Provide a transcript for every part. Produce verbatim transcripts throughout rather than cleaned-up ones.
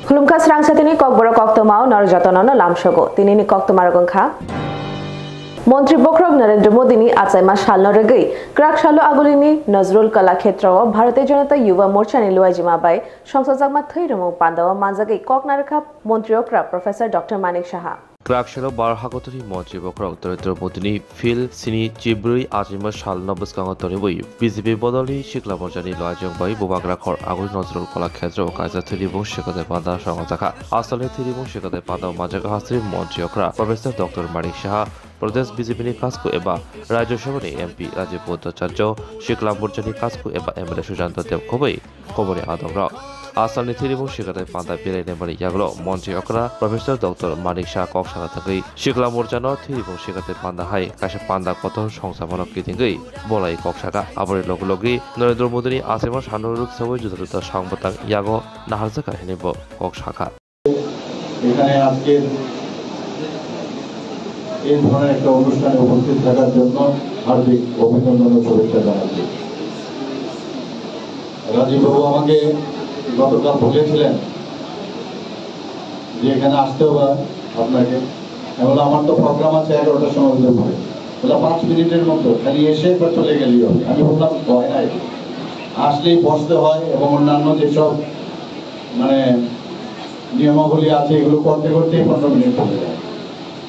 Khulumkha srang satini kokborok koktwmao nor jotono no lamsogo. Tinini koktwma rok wngkha. Montri bokhorok Narendra Modi ni achaima salno rwgwi kwrak salo Agulini Nazrul Kala Khetrao Bharatiya Janata Yuva Morcha ni luaijima bai songsajakma thwi rwmung pandao manjagwi kok narwkha Montri okra Professor Doctor Manik Saha. Kwrak salo Bharat hakotorni montri bokhorok Narendra Modi ni phil sini chibrwi achaima salno bwskango tonwi B J P bodolni sikla morchani luaijwng bai bubagra khor Aguli Nazrul Kala Khetrao kaisa thwiribung sikatai panda songjakha. Asalni thwiribung sikatai panda manjak hastri montri okra Professor Doctor Manik Saha, Pradesh B J P ni kasku eba Rajya Sabha ni M P Rajiv Bhattacharya, sikla morchani kasku eba M L A Sushanta Deb khobwi Khoboni adongrok. Asalni thwiribung sikatai panda berainaimani yagulo montri okra Professor Doctor Manik Saha kok sana thangwi sikla morchano thwiribung sikatai panda hai kaisa panda kotor songsamano kitingwi bolai kok saka. Aboni logi logi Narendra Modi ni achaima salno rwksawi juda juda song bwtang yago naharjakha hinwi bo kok sakha. এখানে আজকের এই ধরনের একটা অনুষ্ঠানে উপস্থিত থাকার জন্য হার্দিক অভিনন্দন ও শুভেচ্ছা জানাচ্ছি। রাজীব বাবু আমাকে গতকাল বলেছিলেন যে এখানে আসতে হবে আপনাকে। আমি বললাম, "আমার তো প্রোগ্রাম আছে এগারোটার সময় উঠে পড়ে।" বললাম, "পাঁচ মিনিটের মতো খালি এসে একবার চলে গেলেই হবে।" আমি বললাম, "হয় না এটা, আসলেই বসতে হয় এবং অন্যান্য যেসব মানে নিয়মাবলী আছে, এগুলো করতে করতেই পনেরো মিনিট চলে যায়।"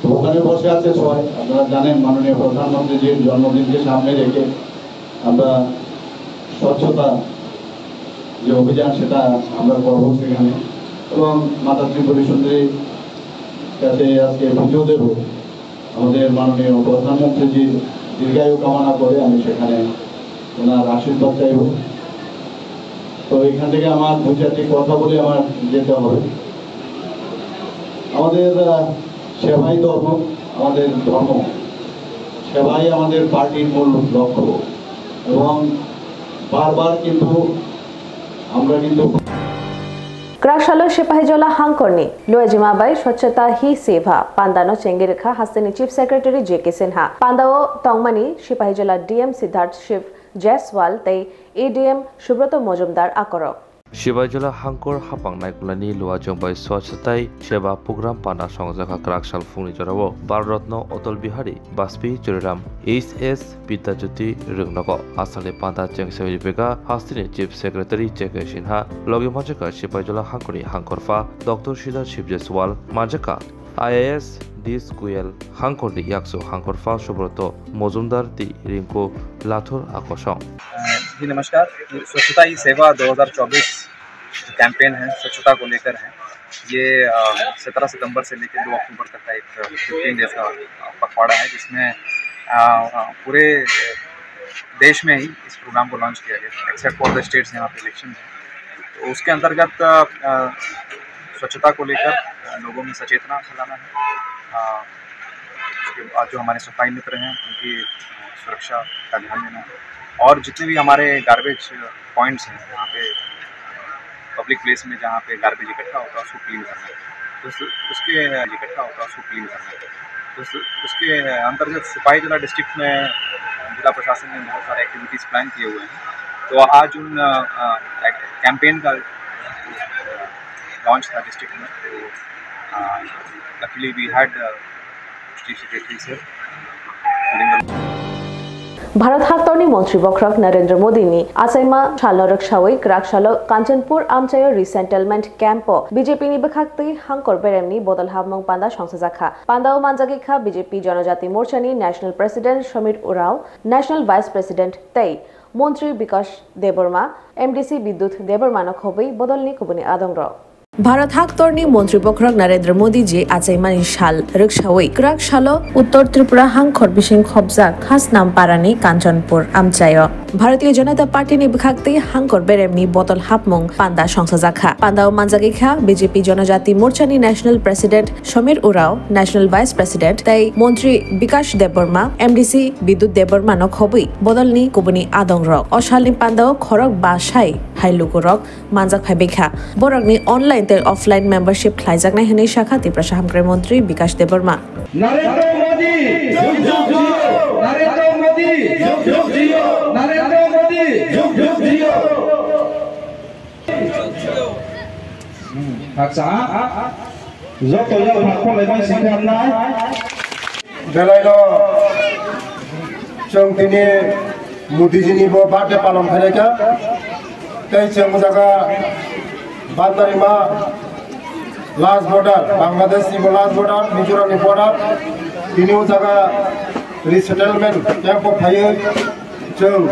তো ওখানে বসে আছে সবাই, আপনারা জানেন, মাননীয় প্রধানমন্ত্রীজির জন্মদিনকে সামনে রেখে আমরা স্বচ্ছতা যে অভিযান, সেটা আমরা করব সেখানে। এবং মাতা ত্রিপুরী সুন্দরীর কাছে আজকে পুজো দেব। আমাদের মাননীয় প্রধানমন্ত্রীজির দীর্ঘায়ু কামনা করে আমি সেখানে ওনার আশীর্বাদ চাইব। তো এখান থেকে আমার দু চারটি কথা বলে আমার যেতে হবে। আমাদের, আহ, সেবাই ধর্ম, আমাদের ধর্ম, সেবাই আমাদের পার্টির মূল লক্ষ্য। এবং বারবার কিন্তু আমরা কিন্তু Kwrak salo Sipahijola hangkorni luaijima bai Swachhata Hi Seva pandano chengwi rwkha hasteni Chief Secretary J K Sinha. Pandao tongmani Sipahijola D M Siddharth Shiv Jaiswal tei A D M Subroto Mojumdar akorok. Sipahijola hangkor hapang naikolani luaijwng bai Swachhata Hi Seva program panda songjakha kwrak sal phungni jorao Bharat Ratna Atal Bihari Bajpayee Churiram H S Vidyajyoti Rwngnogo. Asalni panda chengsawi ribega hasteni Chief Secretary J K Sinha, logi manjakha Sipahijola hangkorni hangkorpha Doctor Siddharth Shiv Jaiswal, manjakha I A S D Square hangkorni yaksu hangkorpha Subroto Mojumdar tei Rinku Lathur akosong. जी नमस्कार, स्वच्छता ही सेवा दो हज़ार चौबीस जो कैंपेन है, स्वच्छता को लेकर है। ये, अ, सत्रह सितंबर से लेकर दो अक्टूबर तक का एक फिफ्टीन डेज का पखवाड़ा है, जिसमें, अ, अ, पूरे देश में ही इस प्रोग्राम को लॉन्च किया गया, एक्सेप्ट फॉर द स्टेट्स जहाँ पे इलेक्शन है। तो उसके अंतर्गत, अ, स्वच्छता को लेकर, अ, लोगों में सचेतना फैलाना है। अ, उसके बाद जो हमारे सफाई मित्र हैं, उनकी, अ, सुरक्षा का ध्यान देना है। और जितने भी हमारे गार्बेज पॉइंट्स हैं, जहाँ पे पब्लिक प्लेस में जहाँ पे गार्बेज इकट्ठा होता है, उसको क्लीन करना है। तो उस, उसके इकट्ठा होता है, उसको क्लीन करना है। तो उस, उसके अंतर्गत सिपाही जिला डिस्ट्रिक्ट में जिला प्रशासन ने बहुत सारे एक्टिविटीज़ प्लान किए हुए हैं। तो आज उन, अ, अ, एक कैंपेन का लॉन्च था डिस्ट्रिक्ट में। तो, अ, luckily we had, uh, Chief Secretary sir during the Bharat haktorni montri bokhorok Narendra Modi ni achaima salno rwksawi kwrak salo Kanchanpur amchaio resettlement camp o B J P ni bwkhaktwi hangkor beremni bodol hapmung panda songsajakha. Pandao manjagwi kha B J P Janajati Morcha ni National President Samir Urao, National Vice President tei Montri Bikash Debbarma, M D C Bidyut Debbarma no khobwi bodolni kubuni adongrok. Bharat haktorni montri bokhorok Narendra Modi ji achaimani sal rwksawi kwrak salo Uttor Tripura hangkhor bising khobjak Khasnam parani Kanchanpur amchaio Bharatiya Janata Party ni bwkhaktwi hangkhor beremni bodol hapmung panda songsajakha. Pandao manjagwi kha B J P Janajati Morcha ni National President Samir Urao, National Vice President tei Montri Bikash Debbarma, M D C Bidyut Debbarma no khobwi bodolni kubuni adongrok. O salni pandao khorok ba sai hai lugurok manjak phaibaikha. Borokni online tei offline membership khlaijaknai hwnwi sakha Tiprasa Hamkrai Montri Bikash Debbarma. Narendra Modi, jug jug jiyo! Narendra Modi, jug jug jiyo! Narendra Modi, jug Jog jiyo. Haksa. Joto yak hakho lai bai singkha nai. Belai no chwng tini Modiji ni bo birthday palon khainai kha. Tei chwng o jaga Bandarima last border, Bangladesh ni bo last border, Mizoram ni border. Tini o jaga resettlement camp o phaiwi chwng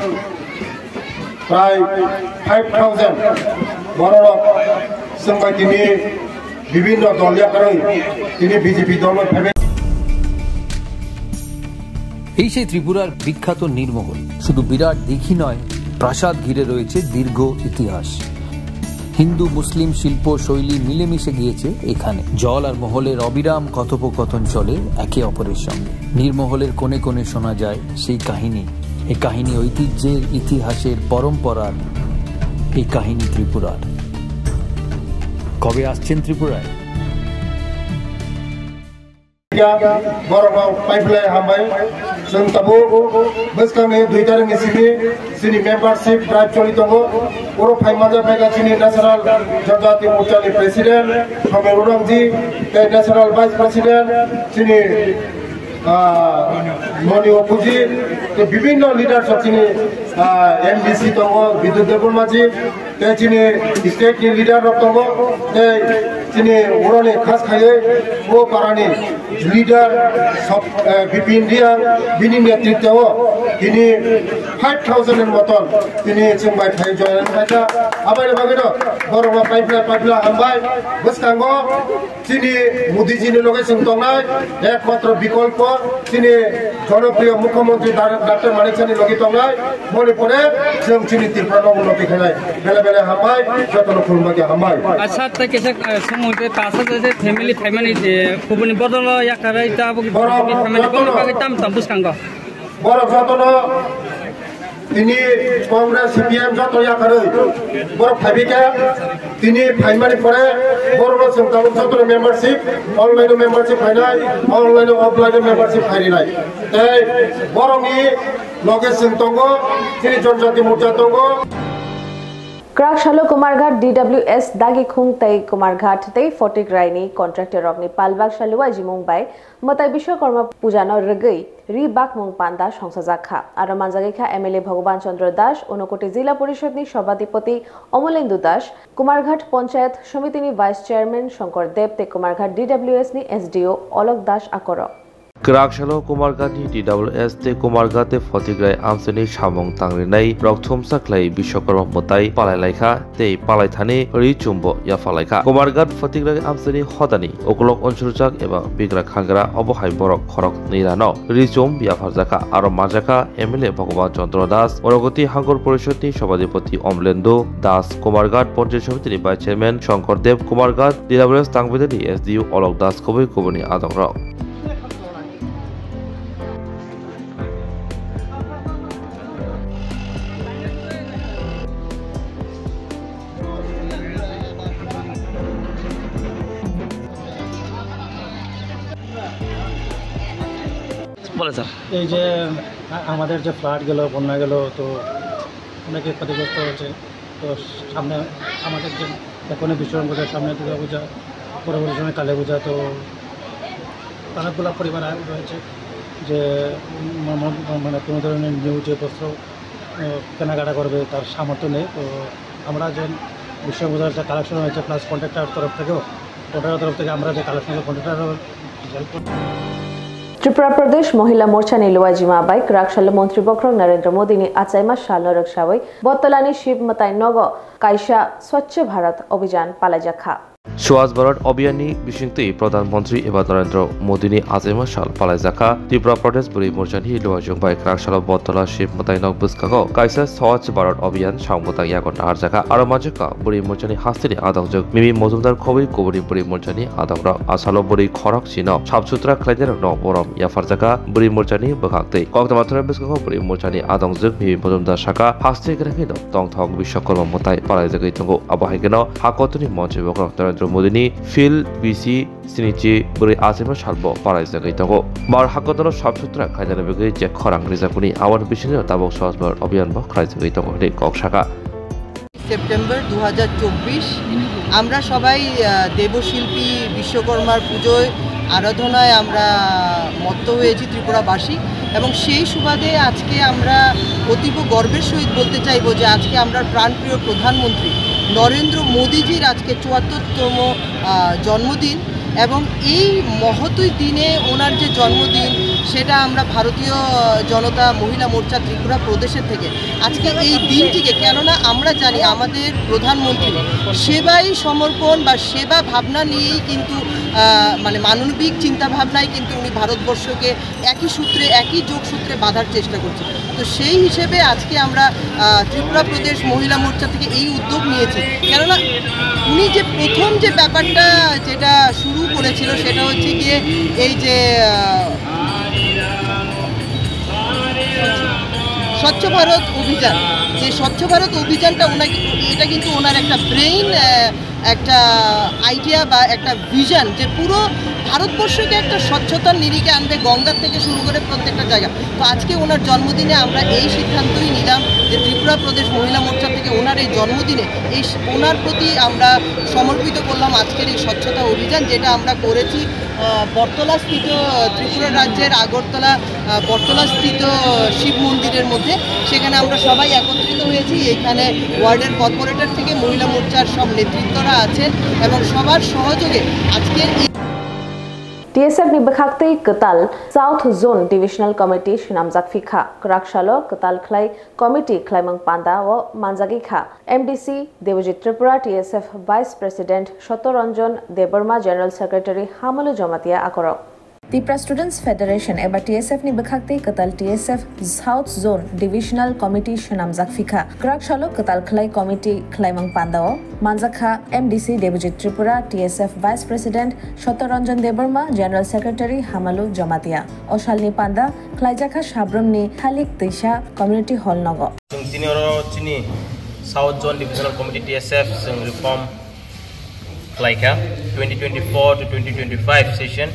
prai five thousand bororok chwng bai tini bibhinno dol yakarwi tini B J P dol bai phaibai. এই সেই ত্রিপুরার বিখ্যাত নীরমহল। শুধু বিরাট দিঘি নয়, প্রাসাদ ঘিরে রয়েছে দীর্ঘ ইতিহাস। হিন্দু মুসলিম শিল্প শৈলী মিলেমিশে গিয়েছে এখানে। জল আর মহলের অবিরাম কথোপকথন চলে একে অপরের সঙ্গে। নীরমহলের কোণে কোণে শোনা যায় সেই কাহিনী। এ কাহিনী ঐতিহ্যের, ইতিহাসের, পরম্পরার। এই কাহিনী ত্রিপুরার। কবে আসছেন ত্রিপুরায়? Borok rok paiphilai hambai. Chwng tabuk bwskangni dui tarikni simi chini membership drive choli tongo. Oro phai manja phaikha chini National Janjati Morcha ni President Somen Urangji, tei National Vice President chini, ah, Moni Opuji, tei bibhinno leaders rok chini, ah, M D C tongo, Bidut Debbarmaji, tei chini state ni leader rok tongo, tei chini oroni khas khaiwi o parani leader sob, eh, Bipin Reang bini netritwo tini five thousand ni moton tini chwng bai phai join khaikha. Aboni bagwino borokno paiphla paiphla hambai. Bwskango chini Modiji ni loge chwng tongnai ekmatro bikolpo chini jonopriyo Mukhyamantri Dar-, Doctor Manik Saha ni logi tongnai, boni pore chwng chini Tripura no unnoti khainai. Bele bele hambai, jotono khulumba khe hambai. Acha, tei kisa, eh, somoi tei pasa je family phaimani je kubuni bodolo yakarwi ta abo ki Borok family jotono, boni bagwi tam tam bwskango. Borok jotono tini Congress, C P M joto yakarwi borok phaibikha. Tini phaimani pore borokno chwng tabuk jotono membership, online o membership phainai, online o offline o membership phairinai. Tei borokni loge chwng tongo, chini Janjati Morcha tongo. Kwrak salo Kumarghat D W S Dagikhung tei Kumarghat tei Photigraini contractor rokni palbak salo ajimung bai Mwtai Bishwakarma puja no rwgwi ri bakmung panda songsajak kha. Aro manjagwi kha M L A Bhagaban Chandra Das, Unakoti Jila Porishod ni Sabhapati Omolendu Das, Kumarghat Panchayat Samiti ni Vice Chairman Shankar Deb tei Kumarghat D W S ni S D O Alok Das Akorok. Kwrak salo Kumarghat ni D W S tei Kumarghat tei Photigrai amchaini samung tangrinai rok thumsa khlai Bishwakarma mwtai palai lai kha tei palai thani ri chumbo yapha lai kha. Kumarghat Photigrai amchaini hodani ukulok unsurjak eba bigra khangra obo hai borok khorok nwi rano ri chum yapharjak kha. Aro manjak kha M L A Bhagaban Chandra Das, Unakoti Hangkor Porishod ni Sabhapati Omolendu Das, Kumarghat Panchayat Samiti ni Vice Chairman Shankar Deb, Kumarghat D W S Tangbedani S D O Alok Das kubui kubuni adongrok. বলে স্যার। এই যে আ-, আমাদের যে ফ্লাড গেল, বন্যা গেল, তো অনেকে ক্ষতিগ্রস্ত হয়েছে। তো সামনে আমাদের যে এখনই বিশ্বকর্মা পূজা, সামনে দুর্গা পূজা, পরবর্তী সময় কালী পূজা, তো অনেকগুলো পরিবার আ-, রয়েছে যে ম-, ম-, মানে কোনো ধরনের নিউ যে বস্ত্র, আহ, কেনাকাটা করবে তার সামর্থ্য নেই। তো আমরা যে বিশ্বকর্মা পূজার যে কালেকশন হয়েছে প্লাস কন্ট্রাক্টর তরফ থেকেও, কন্ট্রাক্টর তরফ থেকে আমরা যে কালেকশন হয়েছে কন্ট্রাক্টর হেল্প করবো। Tripura Pradesh Mohila Morcha ni Luajima bai kwrak salo Montri Bokhorok Narendra Modi ni achaima salno rwksawi Bottola ni Shiv Mwtai nogo kaisa Swachh Bharat Abhijan palaijakha. Swachh Bharat Abhiyan ni bisingtwi Pradhan Mantri eba Narendra Modi ni achaima sal palaijakha. Tripura Pradesh Bwrwi Morcha ni Luajima bai kwrak salo Bottola Shiv Mwtai nok bwskango kaisa Swachh Bharat Abhiyan samung bwtang yago naharjakha. Aro manjakha Bwrwi Morcha ni hasteni adongjwk Mimi Mojumdar khobwi kubuni Bwrwi Morcha ni adongrok. Asalo bwrwi khorok chino sap sutra khlainai rokno borom yapharjakha Bwrwi Morcha ni bwkhak twi. Koktwma thani bwskango Bwrwi Morcha ni adongjwk Mimi Mojumdar sakha, haste kwrwngwi no tongthok Bishwakarma mwtai palaijagwi tongo. Abo hai kheno hakotuni Montri Bokhorok Narendra Modini Phil B C sinichi bwrwi achaima salbo palaijagwi tongo. Bar hakotono sap sutra khainani bagwi je khorang rijakmani aboni bisingo tabuk Swachh Bharat Abhiyan bo khlaijagwi tongo hinwi kok saka. September দু হাজার চব্বিশ, আমরা সবাই আহ, দেবশিল্পী বিশ্বকর্মার পুজোয়, আরাধনায় আমরা মত্ত হয়েছি ত্রিপুরাবাসী। এবং সেই সুবাদে আজকে আমরা অতীব গর্বের সহিত বলতে চাইব যে আজকে আমরা প্রাণপ্রিয় প্রধানমন্ত্রী নরেন্দ্র মোদীজির আজকে চুয়াত্তরতম আহ, জন্মদিন। এবং এই মহতী দিনে ওনার যে জন্মদিন, সেটা আমরা ভারতীয় জনতা মহিলা মোর্চা ত্রিপুরা প্রদেশের থেকে আজকে এই দিনটিকে, কেননা আমরা জানি আমাদের প্রধানমন্ত্রী সেবাই সমর্পণ বা সেবা ভাবনা নিয়েই কিন্তু আহ, মানে মানবিক চিন্তা ভাবনায় কিন্তু উনি ভারতবর্ষকে একই সূত্রে, একই যোগসূত্রে বাঁধার চেষ্টা করছে। তো সেই হিসেবে আজকে আমরা আহ, ত্রিপুরা প্রদেশ মহিলা মোর্চা থেকে এই উদ্যোগ নিয়েছি, কেননা উনি যে প্রথম যে ব্যাপারটা যেটা শুরু করেছিল সেটা হচ্ছে গিয়ে এই যে আহ, স্বচ্ছ ভারত অভিযান। যে স্বচ্ছ ভারত অভিযানটা ওনাকে, এটা কিন্তু ওনার একটা ব্রেইন একটা আইডিয়া বা একটা ভিশন যে পুরো ভারতবর্ষকে একটা স্বচ্ছতার নিরিখে আনবে, গঙ্গা থেকে শুরু করে প্রত্যেকটা জায়গা। তো আজকে ওনার জন্মদিনে আমরা এই সিদ্ধান্তই নিলাম যে ত্রিপুরা প্রদেশ মহিলা মোর্চা থেকে ওনার এই জন্মদিনে এই স- ওনার প্রতি আমরা সমর্পিত করলাম আজকের এই স্বচ্ছতা অভিযান, যেটা আমরা করেছি আহ, বটতলাস্থিত, ত্রিপুরা রাজ্যের আগরতলা আহ, বটতলাস্থিত শিব মন্দিরের মধ্যে। সেখানে আমরা সবাই একত্রিত হয়েছি। এখানে ওয়ার্ডের কর্পোরেটর থেকে মহিলা মোর্চার সব নেতৃত্বরা আছেন এবং সবার সহযোগে আজকের এই T S F ni bwkhaktwi kwtal South Zone Divisional Committee swnamjak phi kha. Kwrak salo kwtal khlai committee khlaimung panda o manjagwi kha. M D C Debojit Tripura, T S F Vice President Sotto Ranjan Debbarma, General Secretary Hamalu Jamatia akorok. Tipra Students Federation eba T S F ni bwkhaktwi kwtal T S F South Zone Divisional Committee swnamjak phi kha. Kwrak salo kwtal khlai committee khlaimung pandao manjak kha M D C Debojit Tripura, T S F Vice President Sotto Ranjan Debbarma, General Secretary Hamalu Jamatia. O salni panda khlaijak kha Sabramni Thalik Twisa Community Hall nogo. Chwng tini oro chini South Zone Divisional Committee T S F chwng reform khlaikha twenty twenty-four to twenty twenty-five session.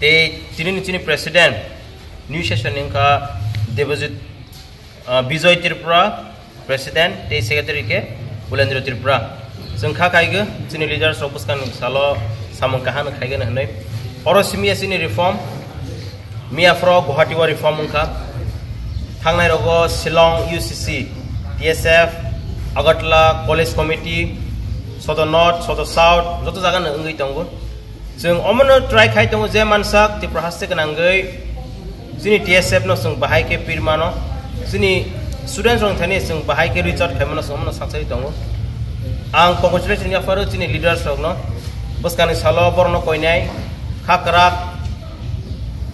Tei tini ni chini president new session ni wngkha Debojit, ah, Bijoy Tripura, president, tei secretary khe Bulendra Tripura. Chwng kha khaigwi chini leaders rok bwskangni salo samung kaham khaigani hwnwi. Oro simi ya chini reform, miya phoro Guwahati o reform wngkha. Thangnai rogo Shillong U C C, T S F, Agartala College Committee, Soto North, Soto South, joto jaga no wngwi tongo. Chwng omono try khai tongo je mansak Tripura haste gwnangwi chini T S F no chwng bahai khe pirmano, chini students rok thani chwng bahai khe reach out khaimano chwng omono saksai tongo. Ang congratulation yapharo chini leaders rokno, bwskangni salo borokno koinai kha kwrak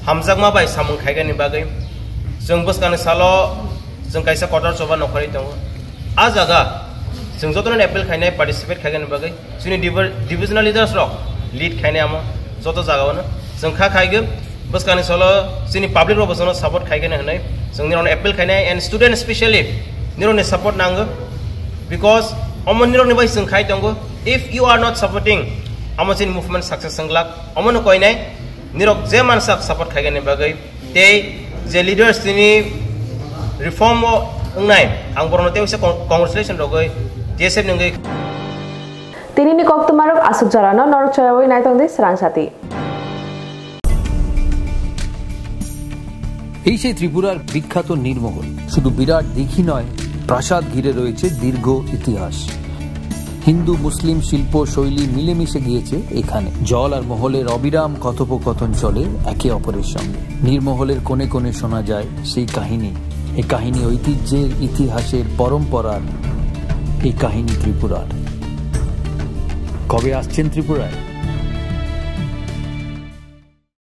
hamjakma bai samung khaigani bagwi. Chwng bwskangni salo chwng kaisa kotor choba nokharwi tongo. A jaga chwng jotono appeal khainai participate khaigani bagwi. Chini diver- divisional leaders rok lead khainai amo joto jaga ono chwng kha khaigwi bwskangni salo chini public rok bosono support khaigani hwnwi chwng nirokno appeal khainai and student specially nirokni support nango because omo nirokni bai chwng khai tongo. If you are not supporting, amo chini movement success wnglak. Omono koinai nirok je mansak support khaigani bagwi tei je leaders tini reform o wngnai ang borokno tei waisa con- congratulation rogwi T S F ni wngwi. Tini ni koktwmarok aswk jorano norok choyawi naitongdi swrang sati. এই সেই ত্রিপুরার বিখ্যাত নীরমহল। শুধু বিরাট দিঘি নয়, প্রাসাদ ঘিরে রয়েছে দীর্ঘ ইতিহাস। হিন্দু মুসলিম শিল্প শৈলী মিলেমিশে গিয়েছে এখানে। জল আর মহলের অবিরাম কথোপকথন চলে একে অপরের সঙ্গে। নীরমহলের কোণে কোণে শোনা যায় সেই কাহিনী। এই কাহিনী ঐতিহ্যের, ইতিহাসের, পরম্পরার। এই কাহিনী ত্রিপুরার। কবে আসছেন ত্রিপুরায়?